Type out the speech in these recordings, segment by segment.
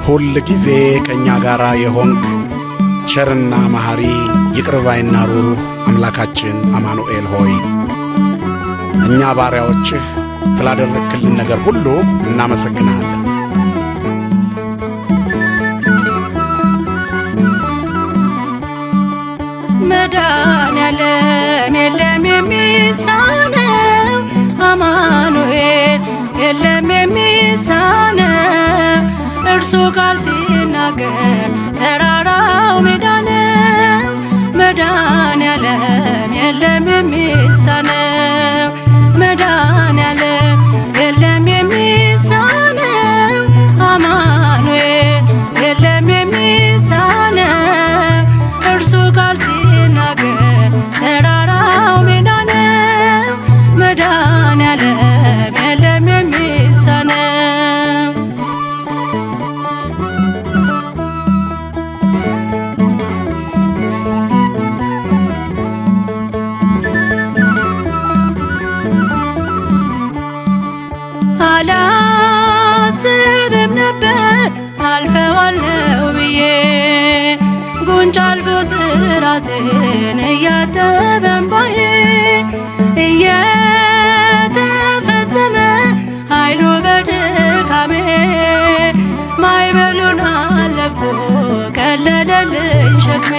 ሁል ጊዜ ከእኛ ጋር የሆንክ ቸርና መሐሪ ይቅር ባይና ሩሩህ አምላካችን አማኑኤል ሆይ እኛ ባሪያዎችህ ስላደረግክልን ነገር ሁሉ እናመሰግንሃለን። መድኃኔዓለም የለም የሚሳነው፣ አማኑኤል የለም የሚሳነው። እርሱ ቃል ሲናገር ተራራው ሜዳ ነው። መድኃኔዓለም የለም የሚሳነው፣ መድኃኔዓለም የለም የሚሳነው፣ አማኑኤል የለም የሚሳነው። እርሱ ቃል ሲናገር ተራራው ሜዳ ነው። መድኃኔዓለም የለም የሚሳነው። አላስብም ነበር አልፈዋለሁ ብዬ፣ ጉንጭ አልፎት ራሴን እያጠበ እምባዬ፣ እየተፈጸመ ኃይሉ በድካሜ፣ ማዕበሉን አለፍኩ ቀለለልኝ ሸክሜ።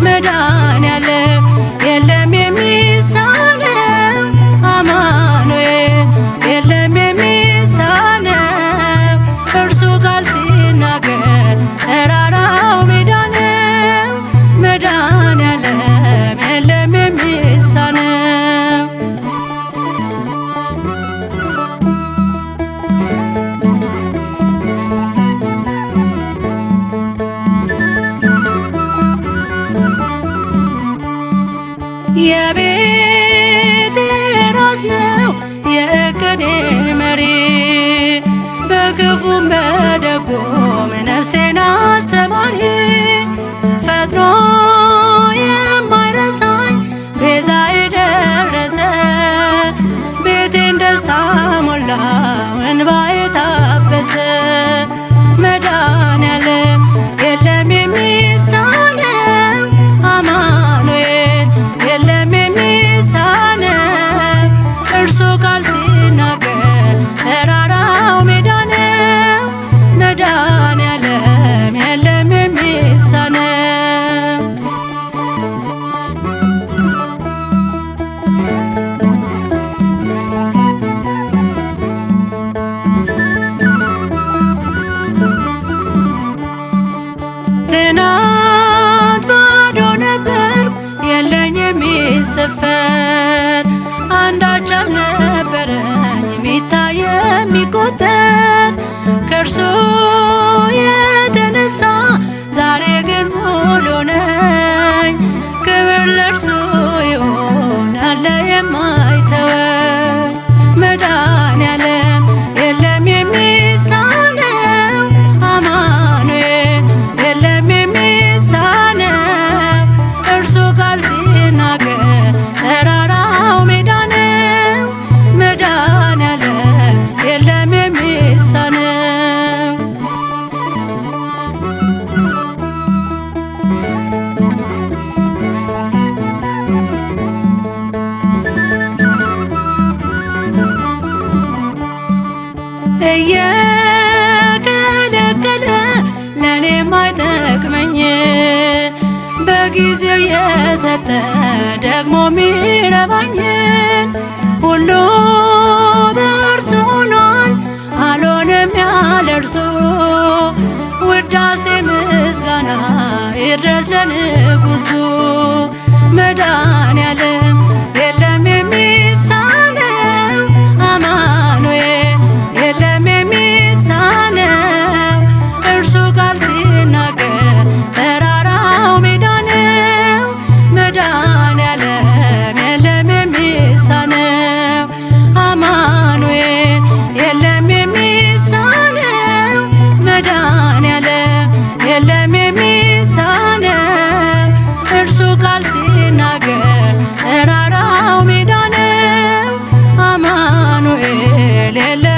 መድኃኔዓለም የለም የሚሳነው፣ አማኑኤል የለም የሚሳነው። እርሱ ቃል ሲናገር ተራራው ሜዳ ነው። መድኃኔዓለም የለም የሚሳነው። የቤቴ ራስ ነው የእቅዴ መሪ፣ በክፉም በደጉም ነፍሴን አስተማሪ፣ ፈጥኖ የማይረሳኝ ቤዛዬ ደረሰ፣ ቤቴን ደስታ ሞላው እንባዬ ታበሰ። መድኃኔዓለም የለም የሚሳነው፣ አማኑኤል የለም የሚሳነው። እርሱ ቃል ሲናገር ተራራው ሜዳ ነው። መድኃኔዓለም የለም የሚሳነው። ትናንት ባዶ ነበርኩ የለኝ የሚሰፈር፣ አንዳች አልነበረኝ የሚታይ የሚቆጠር፣ ከእርሱ የተነሳ ዛሬ ግን ሙሉ ነኝ። ክብር ለእርሱ ይሁን አለ የማይተወኝ። መድኃኔዓለም የለም የሚሳነው፣ አማኑኤል የለም የሚሳነው። እርሱ ቃል ሲናገር ተራራው ሜዳ ነው። መድኃኔዓለም የለም የሚሳነው። እየከለከለ ለኔ ማይጠቅመኝ በጊዜው የሰጠ ደግሞ ሚረባኝን፣ ሁሉ በእርሱ ሆኗል አልሆንም ያለ እርሱ። ውዳሴ ምስጋና ይድረስ ለንጉሱ። መድኃኔዓለም የለም የሚሳነው፣ አማኑኤል የለም የሚሳነው። እርሱ ቃል ሲናገር ተራራው ሜዳ ነው። መድኃኔዓለም የለም የሚሳነው፣ አማኑኤል የለም የሚሳነው፣ መድኃኔዓለም የለም የሚሳነው። የለም።